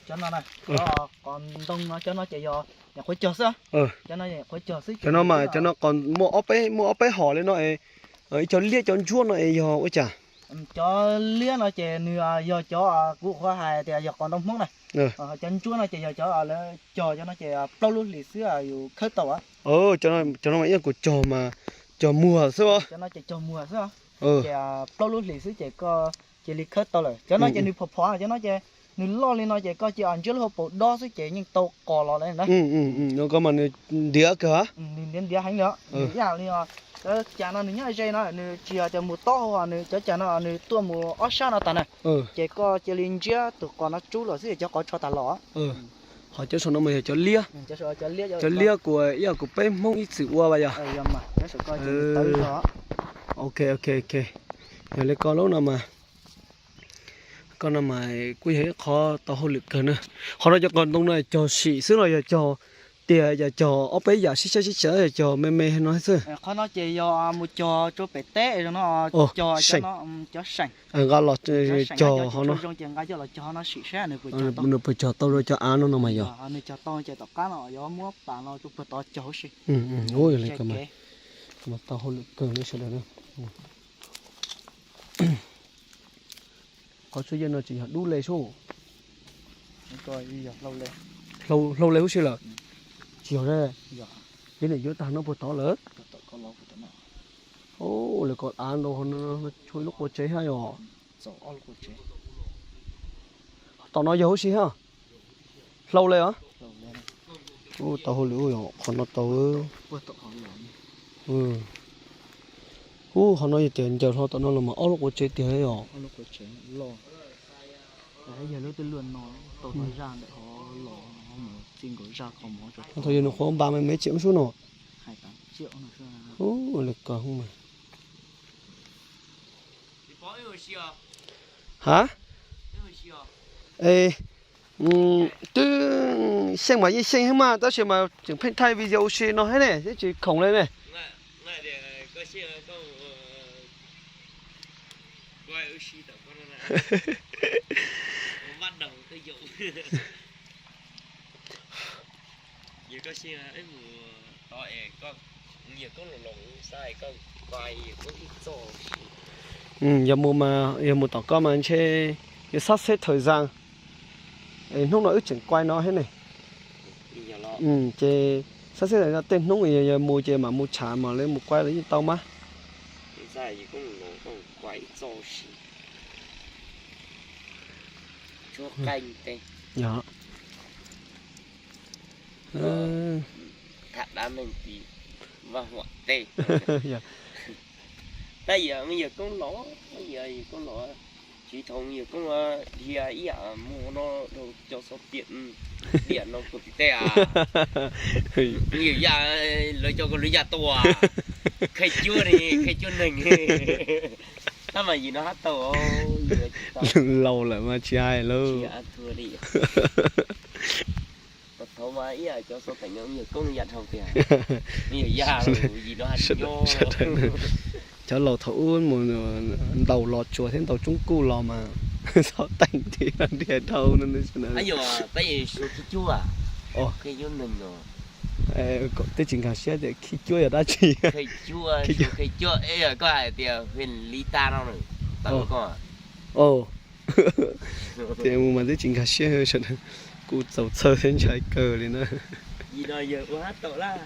Cov no na, cov qos ntoo no cov no ces yog nyuam qhuav cog xwb. Cov no nyuam qhuav cog xwb. Cov no mas cov no qos muaj ob peb, muaj ob peb hom li no es, ib cov liab cov ntsuab no es yog ua cas? Cov liab no ces nws yog cov kuv qhuav hais tias yog qos ntoo Hmoob na. Cov ntsuab no ces yog cov lawv cog cov no ces plaub lub hlis xwb yus khawb tau. Cov no mas ib yam kuv cog mas cog muag xwb. Cov no ces cog muag xwb. Ces plaub lub hlis xwb ces koj cia li khawb tau lawm. Cov no ces nws phom phom, cov no ces nws loj li no ces koj cia li ntsiab lub hauv paus dob xwb ces yeej tau qos los lawm na. Koj mas nws ntiav kawg. Nws ntiav ntiav heev li. Nws ib yam li cov cas no nws nyob ze no, nws tsis yog tias mus tob hauv, nws cov cas no nws tuaj mus ob sab no tas na. Ces koj cia li ntsiab tus qos no tsub los xwb ces cov qos tso tas los. Ho cov saum no mas yog cov liab. Cov liab kuv ib yam kuv peb Hmoob ib txwm ua vas yog. Ok, ok, ok. Yog li koj lub no mas, koj no mas kuj yog ib qho tau hauj lwm kawg na. Qhov no cov qos ntoo no cog sim xwb los yog cog tiag, yog cog ob peb yam sib sab sib cav, yog cog me me no xwb? Qhov no ces yog mus cog rau pem teb no, cog cov seem, nqa los cog qhov no. Ces nqa coj los cog no sim saib nws puas cog tau rau cov av no no mas yog. Nws cog tau ces tom qab no yuav muab pas no rau puag tod cog huv si. Ua li ko mas tau hauj lwm kawg li sawv daws. Qhov tsuas yog no tsis yog dub le sub. Hlau le huv si lawm. Tsis yog, peb niam yuav tag no puag tod lawm. Lawv kom av ntau, tshuav ib lub qua tsev hab yog. Tom no yog huv si hab. Hlau le os. Tau hauj lwm, qhov no tau. Ub, qhov no yog tias ncaws hlo tom no los mas ob lub qua tsev tiag os. Thaum yog nws qhuav npa me me tseem ua sub no. Ub, li ko mas. Hab? Es, twb xyeej mas yeej xyeej heev mas tab sis mas tseem pheej thaij video ua si no thiab ne, twb tsis khoom li ne. Yog mus, yog mus tom koj mas ntshe yuav xab xeb thawm zaj. Es hnub no wb tseem kuaj no thiab ne. Ces xab xeb thawm zaj, tej hnub yog mus ces mam mus tsham mam li mus kuaj los yeej tau mas. Yog. Tab yog yawg koob los, yawg koob los, tsis thaum yawg koob dhia ib yam muag no rau cov xov tiam, tiam no kuv tsis teb a. Yawg yaj, lawv cov ko lawv yaj tuaj, kheej cuab ne, kheej cuab neeg. Tab mas yim no hab tau, laus lawm mas tsis hais lauj. Thaum mas ib yam cov xov teem no yawg koob yam dhau tiag, yawg yaj, yim no hais tias cov laus thaum ub mus ntaus los tsuas thiab ntaus tsoob kuj los mas xov teem thiab dhia dhau no. Peb suav khib cuab, khib cuab neeg no. Twb tsis nkag siab tias khib cuab yog dab tsi. Khib cuab, koj hais tias hwj li tas no, tau koj. Tias mus mas twb tsis nkag siab sawv daws, kuj txaus txhawj thiab ntshai kawg li na. Yim no yawg ua hab tau lawm.